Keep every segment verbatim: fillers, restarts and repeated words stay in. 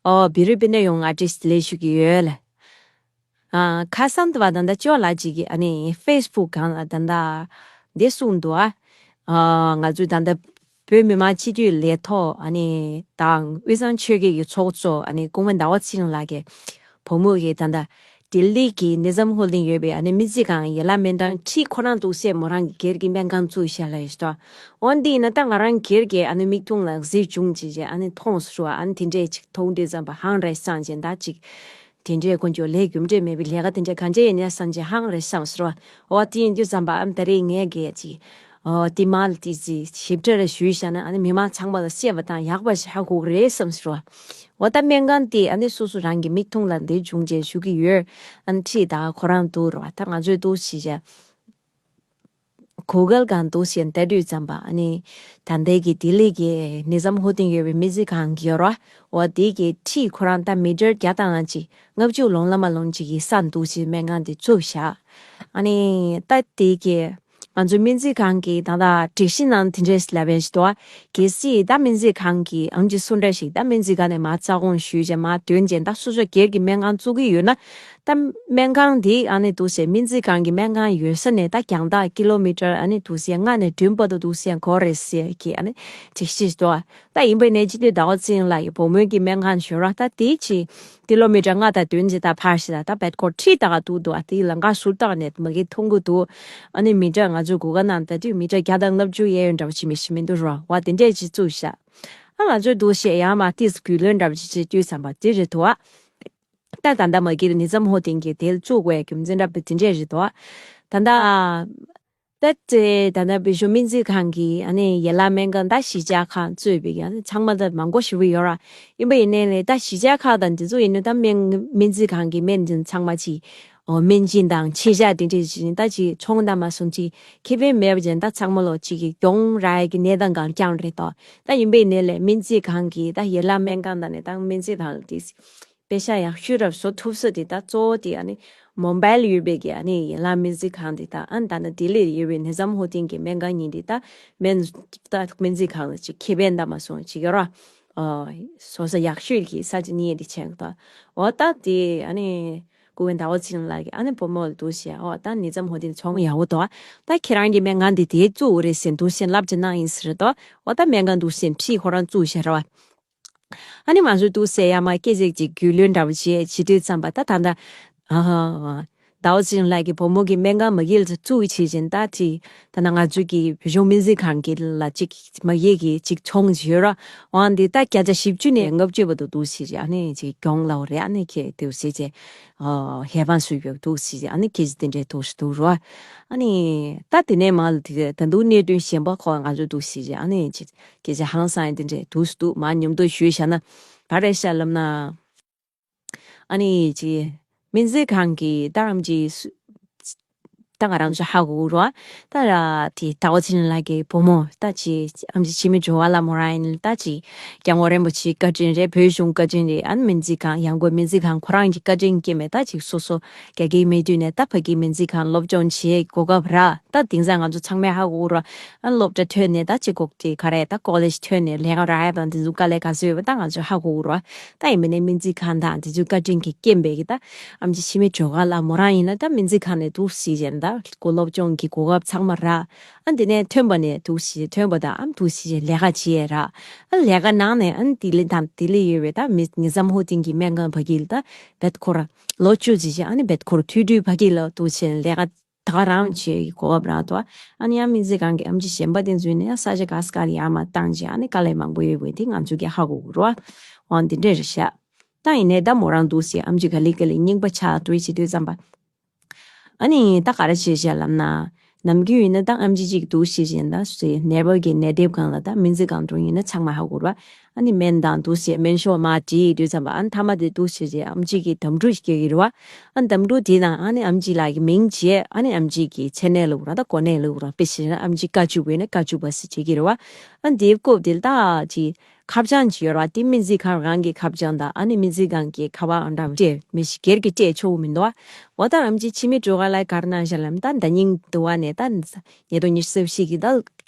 ཨོ་བི་རི་པི་ནས་ཡོང་ཨར་ཊིསི་ལས་ཞུ་གི་ཡོད་ལ། ཨ་ཁ་སང་དུ་བ་ད་ལྟ་ཅོ་ལ་ཅིག་གི་ཨ་ནི་ཕེ་སི་བུག་སྒང་ལ་ད་ལྟ་འདི་གསུངས་འདུག་ཨ། ཨ་ང་ཚོས་ད་ལྟ་བོད་མི་མང་སྤྱི་འཐུས་ལས་ཐོག་ཨ་ནི་དང་དབུས་གཙང་ཆོལ་ཁའི་ཚོགས་གཙོ་ཨ་ནི་སྐུ་ངོ་ཟླ་བ་ཚེ་རིང་ལགས་ཀྱིས་བུ་མོ་གིས་ད་ལྟ་ལྡི་ལི་གི་ནི་ཛམ་ཧོལ་ཌིང་ཡོད་པའི་ཨ་ནི་སྨན་རྩིས་ཁང་ཡན་ལག་སྨན་ཁང་ཁྲི་ཁོ་རང་འདུག་སེ་མོ་རང་གི་སྒེར་གྱི་སྨན་ཁང་བཙུགས་བཞག་ལ་ཡོད་ཤག་འོན་ཏེ་ཡིན་ན་ད་ང་རང་སྒེར་གྱི་ཨ་ནི་མིག་མཐོང་ལ་གཟིགས་བྱུང་ཅེས་བྱས་ཨ་ནི་མཐོང་ཟེར་བ་ཨ་ནི་དེ་འདྲས་ཅིག་མཐོང་དུས་ཙམ་པ་ཧང་རེ་སངས་བྱས་ད་ཅིག་དེ་འདྲས་དཀོན་མཆོག་ལས་རྒྱུ་འབྲས་མེད་པའི་ལས་ཀ་དེ་འདྲས་གང་བྱས་ཡིན་ན་བསམ་བྱས་ཧང་རེ་སངས་ཟེར་བ། འོ་དེ་ཡིན་དུས་ཙམ་པ་ཨ་ནི་ད་རེས་ངས་གས་ཅིག་འོ་དེ་མ་ལ་དེ་ཅིག་ཞིབ་ཕྲ་རེ་ཞུས་བཞག་ན་ཨ་ནི་མི་མང་ཚང་མ་ལ་བཤད་པ་དང་ཡག་པ་ཞིག་ཧ་གོ་གི་རེད་བསམ་ཟེར་བ། འོ་ད་སྨན་ཁང་དེ་ཨ་ནི་སོ་སོ་རང་གི་མིག་མཐོང་ལ་འདི་བྱུང་བྱས་ཞུ་གི་ཡོད། ཨ་ནི་ཁྲིད་ད་ཁོ་རང་འདུག་ར་བ་ད་ང་ཚོས་འདུག་ཞིག་བྱས། གུ་གལ་སྒང་འདུག་ཞེས་བལྟ་དུས་ཙམ་པ་ཨ་ནི་ད་ལྟའི་གི་ལྡི་ལི་གི་ནི་ཛམ་ཧོ་ཏིང་ཡོད་པའི་སྨན་རྩིས་ཁང་གི་ཡོད་ར་འོ་དེ་གི་ཁྲིད་ཁོ་རང་ད་མི་ཊར་བརྒྱ་དང་ཅིག་ལྔ་བཅུ་ལོང་ལ་མ་ལོང་ཅིག་གི་ས་འདུག་ཞེས་སྨན་ཁང་དེ་བཙུགས་བཞག་ཨ་ནི་ད་དེ་གི་ང་ཚོའི་སྨན་རྩིས་ཁང་གི་ད་ལྟ་སྒྲིག་གཞི་ནང་དེ་འདྲས་ལབ་པའི་ཞིག་འདུག་གལ་སྲིད་ད་སྨན་རྩིས་ཁང་གི་ཨམ་ཆི་སུ་འདྲ་ཞིག་ད་སྨན་རྩིས་ཁང་ནས་མ་རྩ་དགོངས་ཞུས་བྱས་མ་འདོན་བྱས་ད་སོ་སོ་སྒེར་གི་སྨན་ཁང་བཙུགས་ཀྱི་ཡོད་ན། ད་སྨན་ཁང་འདི་ཨ་ནི་འདུག་སེ་སྨན་རྩིས་ཁང་གི་སྨན་ཁང་ཡོད་ས་ནས་ད་རྒྱང་ཐག་ཀི་ལོ་མི་ཊར་ཨ་ནི་འདུག་སེ་ལྔ་ནས་བདུན་བར་དུ་འདུག་སེ་འགོར་རེད་ཟེར་གི་ཨ་ནི་ཅིག་ཤེས་འདུག་ད་ཡིན་པའི་ནས་ཅི་སྟེ་ཟླ་བ་ཚེ་རིང་ལགས་ཀྱི་བུ་མོའི་གི་སྨན་ཁང་ཞོར་ར་ད་དེའི་ཆེད་ཀི་ལོ་མི་ཊར་ལྔ་དང་བདུན་ཅིག་ད་ཕར་ཞིག་ད་ད་བེད་ཀོ་ཁྲི་ད་ག་འདུག་འདུག་ཨ་དེ་ལ་འགའ་ཟུར་བཏགས་ནས་མ་གི་མཐོང་གི་འདུག་ཨ་ནི་མི་ཊར་ང་ཚོའི་གུ་ག་ནང་ད་དུས་མི་ཊར་བརྒྱ་དང་ལྔ་བཅུ་ཡས་ཡོད་འདྲ་བ་ཅི་མི་འདུག་ར་བ་དེ་འདྲས་ཅིག་བཙུགས་ཤག་ཨ་ང་ཚོའི་འདུག་སེ་ཡང་མ་ཏིས་རྒྱུས་ལོན་འདྲ་བ་ཅིག་བྱེད་དུས་བསམ་པ་དེ་རེད་འདུག་ཨ། ད་ད་ལྟ་མ་གིར་ནི་ཛམ་ཧོ་ཏིང་གི་དེ་བཙུགས་པའི་རྒྱུ་མཚན་འདྲ་པོ་དེ་འདྲས་རེད་དོ། ད་ལྟ་ད་དེ་ད་ལྟ་བི་ཤོ་སྨན་རྩིས་ཁང་གི་ཨ་ནི་ཡན་ལག་སྨན་ཁང་ད་གཞིས་ཆགས་ཁང་གཙོས་པའི་ཨ་ནི་ཚང་མ་ད་མང་པོ་ཞེ་པོ་ཡོད་ར། ཡིན་པ་ཡིན་ནའི་ལས་ད་གཞིས་ཆགས་ཁག་དང་འདི་ཚོ་ཡིན་ན་ད་སྨན་སྨན་རྩིས་ཁང་གི་སྨན་འདི་ཚང་མ་ཅིག་ཨོ་སྨན་སྦྱིན་དང་ཆེད་བཞག་དེ་འདྲས་ཅིག་ད་ཅིག་ཚོང་ད་མ་སོང་ཅིག་ཁེ་ཕན་མེད་པ་ཅན་ད་ཚང་མ་ལོ་ཅིག་གི་གྱོང་རག་ཡ་གི་གནས་སྟངས་གང་རྐྱང་རེད་དོ། ད་ཡིན་པ་ཡིན་ནའི་ལས་སྨན་རྩིས་ཁང་གི་ད་ཡན་ལག་སྨན་ཁང་དང་ནི་ད་སྨན་རྩིས་ཁང་དེ། པེ་ཤ་ཡག་ཤོས་རབ་བཟོ་ཐུབ་ས་དེ་ད་གཙོ་བོ་དེ་ཨ་ནི་མོ་བྷལ་ཡོད་པའི་གི་ཨ་ནི་ཡན་ལག་སྨན་རྩིས་ཁང་དེ་ད་ཨ་ནི་ད་ནི་ལྡི་ལིར་ཡོད་པའི་ནི་ཛམ་ཧོ་ཏིང་གི་སྨན་ཁང་གཉིས་དེ་ད་སྨན་ད་སྨན་རྩིས་ཁང་ལ་ཅིག་ཁེ་ཕན་ད་མ་སོང་ཅིག་ཡོད་ར། ཨ་བཟོ་ས་ཡག་ཤོས་ཀྱི་ས་ཆ་གཉིས་དེ་ཆེན་ད་འོ་ད་དེ་ཨ་ནི་སྐུ་ངོ་ཟླ་བ་ཚེ་རིང་ལགས་ཀྱི་ཨ་ནི་བུ་མོ་ལ་འདུག་ཤེས་འོ་ད་ནི་ཛམ་ཧོ་ཏིང་ཚོང་ཡག་པོ་འདུག་ད་ཁྱེད་རང་གི་སྨན་ཁང་དེ་དེ་བཙུགས་རེད་ཟེར་འདུག་ཤེས་ལབ་ཅི་གནང་ཡིན་ཟེར་དོ། འོ་ད་སྨན་ཁང་འདུག་ཤེས་ཁྲིད་ཁོ་རང་བཙུགས་ཤེས་ར་བ། ཨ་ནི་ང་ཚོས་འདུག་སེ་ཡ་མ་སྐད་ཅིག་ཅིག་རྒྱུས་ལོན་འདྲ་བོ་བྱེད་བྱེད་དུས་ཙམ་པ་ད་ད་ལྟ་ཨ་ཧ་ཟླ་བ་ཚེ་རིང་ལགས་ཀྱི་བུ་མོ་གི་སྨན་ཁང་མ་གིར་བཙུགས་བྱེད་བཞིན་ད་དེ་ད་ལྟ་ང་ཚོས་ཀྱི་བོད་ལྗོངས་སྨན་རྩིས་ཁང་གི་ལ་ཅིག་མ་གིར་གྱི་ཅིག་ཚོང་བྱེད་ར་འོང་འདི་ད་བརྒྱ་ཆ་བཞི་བཅུ་ནས་ལྔ་བཅུ་བར་དུ་འདུག་སེ་རེད། ཨ་ནི་ཅིག་གྱོང་ལ་འོ་རེད། ཨ་ནི་ཁྱེད་དེ་བྱེད་བྱེད་ཨ་ཧེ་བན་སུ་ཡོད་འདུག་སེ་རེད། ཨ་ནི་ཁྱེད་ཅིག་དེ་འདྲའི་འདུག་སེ་འདུག་ར། ཨ་ནི་ད་དེ་ནས་མ་ལ་དེ་ད་འདུག་གནད་དོན་གཞན་པ་ཁོ་ང་ཚོས་འདུག་སེ་རེད། ཨ་ནི་ཅིག་སྐད་ཆ་ཧང་སང་ཡ་དེ་འདྲས་འདུག་སེ་འདུག་མ་མཉམ་དུ་ཞུས་བཞག་ན་ག་རེ་བཤད་ལབ་ན། ཨ་ནི་ཅི། སྨན་རྩིས་ཁང་གི་ད་ཨམ་ཆི་སུ། ད་ང་རང་ཚོ་ཧ་གོ་རོ། ད་ར་དེ་ཟླ་བ་ཚེ་རིང་ལགས་ཀྱི་བུ་མོ་ད་ཅི་ཨམ་ཆི་འཆི་མེད་སྒྲོལ་དཀར་ལགས་མོ་རང་ཡིན་ད་ཅི། སྐྱབས་མགོན་རིན་པོ་ཆེའི་བཀའ་དྲིན་རེད། བོད་གཞུང་བཀའ་དྲིན་རེད། ཨ་ནི་སྨན་རྩིས་ཁང་ཡང་སྒོས་སྨན་རྩིས་ཁང་ཁོ་རང་གི་བཀའ་དྲིན་སྐྱེས་མེད་ད་ཅི་སོ་སོ་རྒྱ་སྐྱེད་མེད་དུས་ནས་ད་ཕ་གི་སྨན་རྩིས་ཁང་སློབ་སྦྱོང་བྱེད་གོ་སྐབས་རག་ད་དེང་སང་ང་ཚོ་ཚང་མས་ཧ་གོ་རོ། ཨ་སློབ་གྲྭ་ཐོན་ནས་ད་ཅི་གོ་དེ་ག་རེ་ད་ཀོ་ལེཇ་ཐོན་ནས་ལས་ཀ་རག་ཡ་དང་དེ་ཚོ་དཀའ་ལས་ག་ཚོད་ཡོད་པ་ད་ང་ཚོས་ཧ་གོ་རོ། ད་ཡིན་པ་ནས་སྨན་རྩིས་ཁང་དང་དེ་ཚོའི་བཀའ་དྲིན་གྱི་རྐྱེན་པས་ཀྱི་ད་ཨམ་ཆི་འཆི་མེད་སྒྲོལ་དཀར་ལགས་མོ་རང་ཡིན་ན་ད་སྨན་རྩིས་ཁང་ནས་འདུག་སེ་བྱས་ད་གོ་སློབ་སྦྱོང་གི་གོ་སྐབས་ཚང་མ་རག་ཨ་འདི་ནས་ཐོན་པ་ནས་འདུག་སེ་ཐོན་པ་དང་ཨམ་འདུག་སེ་བྱས་ལས་ཀ་བྱེད་ཡས་རག་ཨ་ལས་ཀ་ནང་ནས་ཨ་ལྡི་ལི་དང་ལྡི་ལི་ཡོད་པའི་ད་མི་ནི་ཛམ་ཧོ་ཏིང་གི་སྨན་ཁང་ཕ་གི་ལ་ད་བེད་ཁོ་ར་ལོ་བཅུ་ཙམ་བྱས་ཨ་ནི་བེད་ཁོ་ར་ཐུགས་སྤྲུལ་ཕ་གི་ལ་འདུག་སེ་ལས་ཀ་ད་ག་རང་བྱེད་ཀྱི་གོ་སྐབས་རག་འདུག་ཨ་ནི་ཡང་སྨན་རྩིས་ཁང་གི་ཨམ་ཆི་གཞན་པ་དེ་ཚོ་ནས་ཡང་ས་ཆ་ག་ས་ག་ལ་ཡར་མར་བཏང་བྱས་ཨ་ནི་དཀའ་ལས་མང་པོ་ཡོད་པའི་དེ་ང་ཚོ་གིས་ཧ་གོ་གི་རེད་བ། འོ་འདི་འདྲས་རེད་ཤག་ད་ཡིན་ནའི་ད་མོ་རང་འདུག་སེ་ཨམ་ཆི་ག་ལེ་ག་ལེ་རྙིང་པ་ཆགས་འགྲོ་བྱེད་དུས་ཙམ་པ། ཨ་ནི་ད་ག་རེ་བྱེད་བྱས་ལབ་ན། ནམ་རྒྱུན་ཡིན་ན་ད་ཨམ་ཆི་གཅིག་འདུག་སེ་བྱས་ན་སེ་ནད་པ་གི་ནད་དེབ་སྒང་ལ་ད་སྨན་རྩིས་སྒང་དུ་ཡིན་ན་ཚང་མ་ཧ་གོ་ར། ཨ་ནི་སྨན་དང་འདུག་སེ་སྨན་ཤོག་མར་བྲིས་དུས་ཙམ་པ་ཨ་ནི་མཐའ་མ་དེ་འདུག་སེ་བྱས་ཨམ་ཆི་གི་དམ་ཕྲུག་ཞིག་སྐྱེ་གི་རེད་བ། ཨ་ནི་དམ་ཕྲུག་དེའི་ནང་ཨ་ནི་ཨམ་ཆི་ལགས་ཀྱི་མིང་བྱས་ཨ་ནི་ཨམ་ཆི་གི་མཚན་གནས་ལབ་དགོས་ར་ད་གོ་གནས་ལབ་དགོས་ར་དཔེ་བྱས་ན་ཨམ་ཆི་དཀའ་བཅུ་བས་ན་དཀའ་བཅུ་པ་ཟེར་བྱེད་ཀྱི་རེད་བ། ཨ་ནི་དེའི་སྐབས་དེ་ལ་ད་ཅི། ཁ་བྱང་ཅིག་ཡོད་ར་དེ་སྨན་རྩིས་ཁང་རང་གི་ཁ་བྱང་དང་ཨ་ནི་སྨན་རྩིས་ཁང་གི་ཁ་པར་ཨང་གྲངས་སྤྲད་མི་ཞིག་སྒེར་གྱི་སྤྲད་ཆོག་གི་མི་འདུག་བ། འོ་ད་ཨམ་ཆི་འཆི་མེད་སྒྲོལ་དཀར་ལགས་ག་རེ་གནང་ཤག་ལབ་ན་ད་ཟླ་ཉིན་དུ་བ་ནས་ད་ཉིས་སྟོང་ཉི་ཤུ་རྩ་བཞི་གི་ད་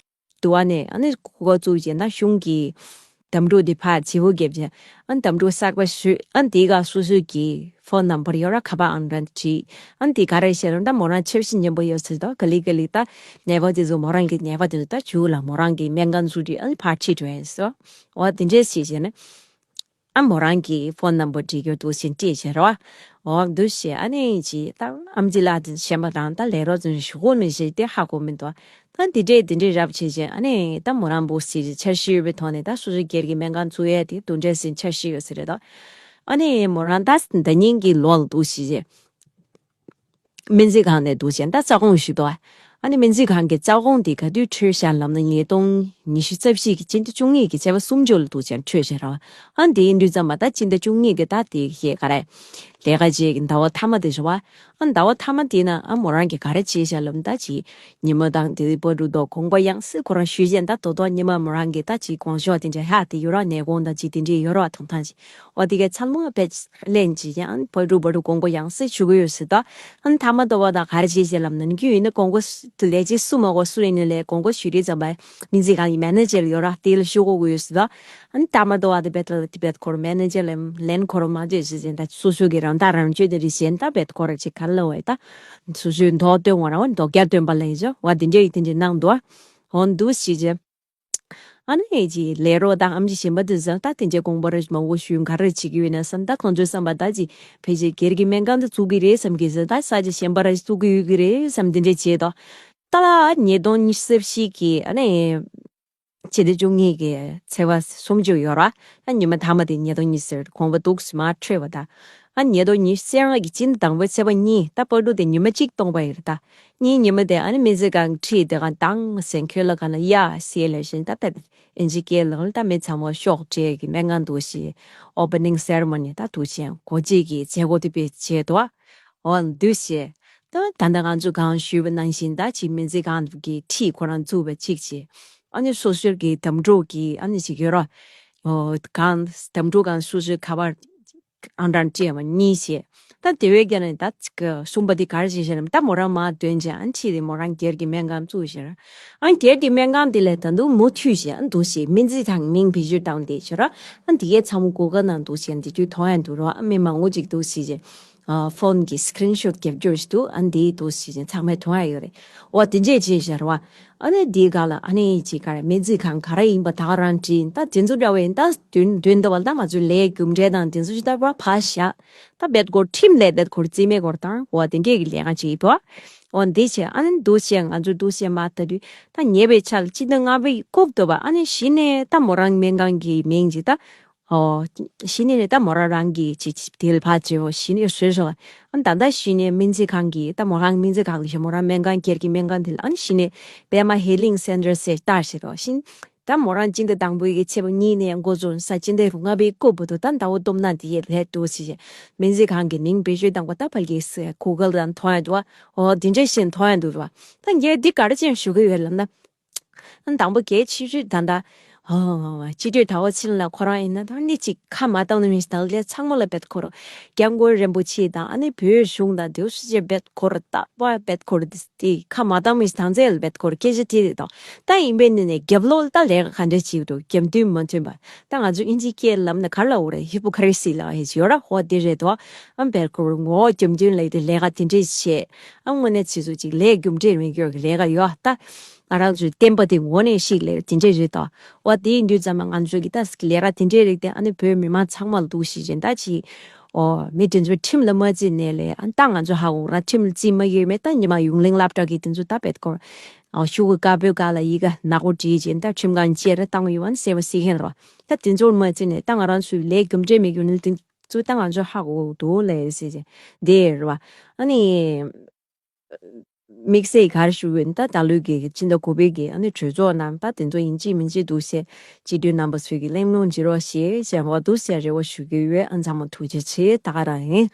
དུ་བ་ནས་ཨ་ནི་གོ་སྐབས་བཙུགས་རྗེས་ད་གཞུང་གི་ དམ་ཕྲུག་དེ་ཕར་བརྗེ་པོ་བརྒྱབ་བྱས། ཨ་ནི་དམ་ཕྲུག་གསར་པ་བཟོས། ཨ་ནི་དེའི་སྒང་སོ་སོའི་གི་ཕོན་ནམ་བར་ཡོད་ར། ཁ་པར་ཨང་གྲངས་བྲིས། ཨ་ནི་དེ་ག་རེ་བྱས་ན་ད་མོ་རང་འཆར་གཞི་ཉམས་པོ་ཡོད་ཟེར་དོ། ག་ལེ་ག་ལེ་ད་ནད་པ་དེ་ཚོ་མོ་རང་གི་ནད་པ་དེ་ཚོ་ད་བྱུག་ལ་མོ་རང་གི་སྨན་ཁང་བཙུགས་དུས་ཨ་ནི་ཕར་ཁྲིད་འགྲོ་ཡིན་སོ། འོ་དེ་འདྲས་བྱས་བྱས་ནས། ཨ་མོ་རང་གི་ཕོན་ནམ་བར་བྲིས་རྒྱུ་འདུག་ཟེར་སྤྲད་བྱས་ར་བ། འོ་འདུག་བྱས་ཨ་ནི་ཅི་ད་ཨམ་ཆི་ལགས་དེ་གཞན་པ་དང་ད་ལས་རོགས་ཚོ་ཞུ་གོ་མི་ཤེས་ཏེ་ཧ་གོ་མི་འདུག་ད་འདི་འདྲས་འདི་འདྲས་རབ་བྱས་བྱས་ཨ་ནི་ད་མོ་རང་བུ་སི་ཆར་ཞུས་པའི་ཐོག་ནས་ད་སོ་སོའི་སྒེར་གྱི་སྨན་ཁང་བཙུགས་ཡས་དེ་དུ་འདྲས་ཟིན་ཆར་ཞུས་ཡོད་ཟེར་རེད་དོ། ཨ་ནི་མོ་རང་ད་ཟླ་ཉིན་གྱི་ལོ་ལ་འདུག་བྱས་བྱས། སྨན་རྩིས་ཁང་ནས་འདུག་བྱས་ད་རྩ་དགོངས་ཞུས་དོ། ཨ་ནི་སྨན་རྩིས་ཁང་གི་རྩ་དགོངས་དེ་ག་དུས་འཕྲོད་ཤག་ལབ་ན་ཉིས་སྟོང་ཉི་ཤུ་རྩ་བཞི་གི་སྤྱི་ཟླ་བཅུ་གཉིས་ཀྱི་ཚེས་པ་སུམ་ཅུ་ལ་འདུག་བྱས་འཕྲོད་བྱས་ར་བ། ཨ་ནི་དེ་ཡིན་དུས་ཙམ་པ་ད་སྤྱི་ཟླ་བཅུ་གཉིས་ཀྱི་ད་དེ་ག་རེ་ལས་ཀ་བྱེད་ཀྱི་ཟླ་བ་མཐའ་མ་དེ་རེད་བ། ཨ་ཟླ་བ་མཐའ་མ་དེ་ན་ཨ་མོ་རང་གིས་ག་རེ་བྱས་ཤག་ལབ་ན་ད་ཅིག་ཉི་མ་དང་དེ་བར་དུ་དོ་དགོངས་པ་ཡང་སེ་ཁོ་རང་ཞུས་བྱས་ད་དོ་དོ་ཉི་མ་མོ་རང་གིས་ད་ཅིག་དགོངས་ཞུ་དེ་འདྲ་ཧ་དེ་ཡོད་ར། ནས་དགོངས་དང་ཅིག་དེ་འདྲས་ཡོད་ར་ཐོང་ཐང་ཅིག་འོ་དེ་གའི་ཚང་མ་བེད་ལེན་བྱེད་ཀྱང་བར་དུ་བར་དུ་དགོངས་པ་ཡང་སེ་ཞུ་གི་ཡོད་ཟེར་ད། ཨ་ནི་མཐའ་མ་དོ་བ་དང་ག་རེ་བྱེད་ཅེས་ལབ་ན་ནི་རྒྱུ་ཡིན་ན་དགོངས་པ་ལས་བྱེད་སུ་མ་གོ་སུ་ཡིན་ནི་ལས་དགོངས་པ་ཞུ་དུས་ཙམ་པ་སྨན་རྩིས་ཁང་གི་མེ་ནེ་ཇར་ཡོད་ར་དེ་ལ་ཞུ་དགོས་ཀྱི་ཡོད་ཟེར་ད། ཨ་ནི་མཐའ་མ་དོ་བ་དེ་བེད་ལ་དེ་བེད་ཁོར་མེ་ནེ་ཇར་ལ་ལན་ཁོར་མ་འདོད་ཟེར་ཟེར་ད་སོ་སོ་གི་རང་ཐག་རང་གཅོད་དེ་རེ་བཞིན་ད་བེད་ཁོར་ཅིག་ག་ལ་བས་ད་སོ་སོའི་མདོག་སྟོན་བ་ར་བ་མདོག་རྒྱ་སྟོན་པ་ལ་ཡིན་ཅོ་བ་དེ་འདྲས་ཡིན་དེ་འདྲས་གནང་འདུག་ཨ། འོ་འདུག་ཞིག་ཅེ། ཨ་ནི་ཅི་ལས་རོགས་དང་ཨམ་ཆི་གཞན་པ་དེ་ཚོ་ད་དེ་འདྲའི་དགོངས་པ་ར་མང་པོ་ཞུས་ག་རེ་བྱེད་ཀྱི་ཡོད་ན་བསམ་ད་ཁོང་ཚོའི་བསམ་པ་ད་ཅི་ཕལ་ཆེར་སྒེར་གྱི་སྨན་ཁང་དུ་བཙུགས་ཀྱི་རེད་བསམ་གྱི་ཟེར་ད་ས་ཆ་གཞན་པ་ར་བཙུགས་ཀྱི་ཡོད་ཀྱི་རེད་བསམ་དེ་འདྲ་བྱས་ཏོ། ད་ལ་ཉིས་སྟོང་ཉི་ཤུ་རྩ་བཞི་གི་ཨ་ནི་ཕྱི་ཟླ་བཅུ་གཉིས་ཀྱི་ཚེས་པ་སུམ་ཅུ་ཡོད་ར། ཨ་ཉི་མ་མཐའ་མ་དེ་ཉིས་སྟོང་ཉི་ཤུ་རྩ་དགོངས་པ་འདུག་སེ་མར་འཕྲོད་པ་ད། ཨ་ཉིས་སྟོང་ཉི་ཤུ་རྩ་ལྔ་གི་སྤྱི་ཟླ་དང་པོའི་ཚེས་པ་གཉིས་ད་བར་དུ་དེ་ཉི་མ་གཅིག་སྟོང་པ་ཡོད་རེད་ད། གཉིས་ཉི་མ་དེ་ཨ་ནི་སྨན་རྩིས་ཁང་ཁྲིད་དེ་གང་དང་སེང་ཁྱོད་ལ་ག་ན་ཡ་སེ་ལ་བཞིན་ད་པད་ཨིན་ཇི་སྐད་ལ་ད་མི་ཚང་མ་ཤོག་དྲས་ཀྱི་སྨན་ཁང་འདུག་ཞེས་ཨོ་པ་ནིང་སེ་རི་མོ་ནི་ད་འདུག་ཅན་གོ་རྗེས་ཀྱི་མཛད་སྒོ་དེ་པེ་བྱས་འདུག་ཨ། འོ་འདུག་ཞེས་ད་ད་ལྟ་ང་ཚོ་གང་ཞུས་པ་ནང་བཞིན་ད་ཅིག་སྨན་རྩིས་ཁང་གི་ཁྲིད་ཁོ་རང་བཙུགས་པ་གཅིག་བྱས། ཨ་ནི་སོ་སོའི་གི་དམ་ཕྲུག་གི་ཨ་ནི་ཅིག་ཡོད་ར། ཨོ་གང་དམ་ཕྲུག་གང་སོ་སོའི་ཁ་པར་ཨང་གྲངས་སྤྲད་པ་གཉིས་བྱས། ད་དེ་བས་ཀྱང་ནི་ད་ཅིག་གསུམ་པ་འདི་ག་རེ་བྱས་ཤེ་ན་ད་མོ་རང་མ་འདོན་བྱས་ཨ་ནི་ཕྱིས་དེ་མོ་རང་སྒེར་གྱི་སྨན་ཁང་བཙུགས་ཤེ་ན། ཨ་ནི་སྒེར་གྱི་སྨན་ཁང་དེ་ལས་ད་དུང་མུ་མཐུད་བྱས་ཨ་ནི་འདུག་ཞེས་སྨན་རྩིས་དང་མིང་བེད་སྤྱོད་བཏང་དེ་ཤེ་ར། ཨ་ནི་དེ་གའི་ཚང་མ་གུ་གལ་ནང་འདུག་ཞེས་འདི་དུས་མཐོང་ཡ་འདུག་རོ། ཨ་མི་མང་པོ་ཅིག་འདུག་ཞེས་བྱས། ཨ་ཕོན་གྱི་སི་ཀི་རིན་ཤོཊ་རྒྱབ་སྐྱོར་ཞིག་འདུག་ཨ་ནི་དེའི་འདུག་ཞེས་བྱས་ཚང་མས་མཐོང་ཡ་ཡོད་རེད། འོ་དེ་འདྲས་བྱས་ཤེ་ར་བ། ཨ་ནི་དེའི་སྒང་ལ་ཨ་ནི་ཅིག་ག་རེ་སྨན་རྩིས་ཁང་ག་རེ་ཡིན་པ་ད་ག་རང་བྲིས་ད་དེ་ཚོ་འདྲ་བས་ད་དུས་དུས་འདི་བ་ལ་ད་ང་ཚོའི་ལས་རྒྱུ་འབྲས་དང་དེ་ཚོ་ཞིག་ད་བ་ཕ་ཤ་ད་བེད་སྐོར་ཁྲིམས་ལས་བེད་སྐོར་རྩིས་མེད་སྐོར་དང་འོ་དེ་འདྲས་ཀྱི་ལས་ཀ་བྱེད་དོ། འོ་འདི་བྱས་ཨ་ནི་འདུག་བྱས་ང་ཚོ་འདུག་བྱས་མ་ད་དུས་ད་ཉེ་བའི་ཆར་ལ་སྤྱི་ཟླ་ལྔ་པའི་རྐུབ་ཏུ་བ་ཨ་ནི་གཞི་ནས་ད་མོ་རང་སྨན་ཁང་གི་མིང་ཅིག་ད། ཨོ། གཞི་ནས་ནི་ད་མོ་རང་རང་གི་ཅི་ཅི་དེ་ལ་ཕར་བྱེད་འོ་གཞི་ནས་བཟོས་སོང་། ཨ་ད་ལྟ་གཞི་ནས་སྨན་རྩིས་ཁང་གི་ད་མོ་རང་སྨན་རྩིས་ཁང་གི་མོ་རང་སྨན་ཁང་སྒེར་གྱི་སྨན་ཁང་དེ་ལ་ཨ་ནི་གཞི་ནས་པད་མ་ཧི་ལིང་སེན་ཊར་ཟེར་བཏགས་ཤེ་རོགས་ཤིན། ད་མོ་རང་སྤྱི་ཟླ་དང་པོའི་གི་ཚེས་པ་གཉིས་ནས་འགོ་བཙུགས་ས་སྤྱི་ཟླ་ལྔ་པའི་རྐུབ་བར་དུ་ད་ཟླ་བ་སྟོང་ན་དེ་ཡས་ལས་འདུག་ཟེར་ཞེས་སྨན་རྩིས་ཁང་གི་མིང་བེད་སྤྱོད་བཏང་པ་ད་ཕལ་སྐད་གུ་གལ་དང་མཐོང་ཡ་འདུག་བ། ཨོ་དེ་འདྲ་ཞིག་མཐོང་ཡ་འདུག་བ། ད་ངས་འདི་ག་རེ་ཅན་ཞུ་གི་ཡོད་ལབ་ན། དང་པོ་གལ་ཆེ་ཤོས་ད་ལྟ། སྤྱི་འཐུས་ཟླ་བ་ཕྱིན་ལ་ཁོ་རང་ཡིན་ན་ད་ནི་གཅིག་ཁ་མ་བཏང་ནི་མི་ཞིག་དང་ལས་ཚང་མ་ལ་བེད་ཁོ་ར། སྐྱབས་མགོན་རིན་པོ་ཆེ་དང་ཨ་ནི་བོད་གཞུང་དང་དེའུ་སུ་ཅེ་བེད་ཁོ་ར་རྟག་པ་བེད་ཁོ་ར་དེ་ཁ་མ་བཏང་མི་ཞིག་དང་རྩེ་ལ་བེད་ཁོ་ར་སྐད་ཆ་དེ་རེད་དང་། ད་ཡིན་པའི་ནི་ནས་རྒྱབ་ལོགས་ལ་ད་ལས་ཀ་ག་འདྲ་བྱེད་འདུག་རྒྱབ་མདུན་མ་མཐུན་པ། ད་ང་ཚོ་ཨིན་ཇི་སྐད་ལབ་ན་ག་ལ་འོ་རེད་ཧི་པོ་ཁ་རེ་སི་ལ་ཧེ་ཅི་ཡོད་ར་ཧོ་དེ་རེད་དོ། ཨ་བེད་ཁོ་ར་ངོ་རྒྱབ་མདུན་ལ་དེ་ལས་ཀ་དེ་འདྲས་བྱེད། ཨ་དངོས་གནས་ཚིག་ཚུལ་ཅིག་ལས་རྒྱུ་འབྲས་མི་འགྱུར་གི་ལས་ཀ་ཡོད་ད། ང་རང་ཚོའི་བསྟན་པ་དེ་ངོ་ནས་ཤིག་ལས་དེ་འདྲས་རེད་དོ། འོ་དེ་ཡིན་དུས་ཙམ་ན་ང་ཚོ་གི་ད་ལས་ཀ་དེ་འདྲས་རིགས་དེ་ཨ་ནི་བོད་མི་མང་ཚང་མ་ལ་འདུག་ཞིག་ཅན་ད་ཅི། འོ་མི་དེ་ཚོའི་ཁྲིམས་ལ་མ་བརྩིས་ནས་ལས་ཨ་ད་ང་ཚོ་ཧ་གོ་ར་ཁྲིམས་ལ་བརྩིས་མ་ཡོད་མེད་ད་ཉི་མ་ཡུང་ལིང་སློབ་གྲྭ་གི་དེ་ཚོ་ད་བེད་སྐོར། འོ་ཤུ་གུ་དཀར་པོའི་སྒང་ལ་ཡི་ག་ནག་པོ་བྲིས་ཅན་ད་ཁྲིམས་ཁང་བཅས་ར་བཏང་ཡོད་ཨ་ནི་ཟེར་བ་སི་ཁན་རོ། ད་དེ་ཚོར་མ་བརྩིས་ནས་ད་ང་རང་ཚོའི་ལས་རྒྱུ་འབྲས་མི་འགྱུར་ནི་དེ་ཚོ་ད་ང་ཚོ་ཧ་གོ་འདུག་ལས་ཟེར་ཅན་དེ་རེད་བ། ཨ་ནི། དམིགས་བསལ་གར་ཞུ་བའི་ད་ད་ལོའི་གི་སྤྱི་ཟླ་དགུ་པའི་གི་ཨ་ནི་གྲོས་ཚོགས་ནང་ད་དེ་ཚོ་ཡིན་གཅིག་མིན་གཅིག་འདུག་ཟེར་སྤྱི་འཐུས་རྣམ་པ་ཚོས་ཀྱི་གླེང་སློང་བྱེད་རོགས་ཞེས་བྱས་པ་འདུག་ཟེར་རེ་བ་ཞུ་གི་ཡོད། ཨ་ཚང་མ་ཐུགས་རྗེ་ཆེ་ད་ག་རང་ཡིན།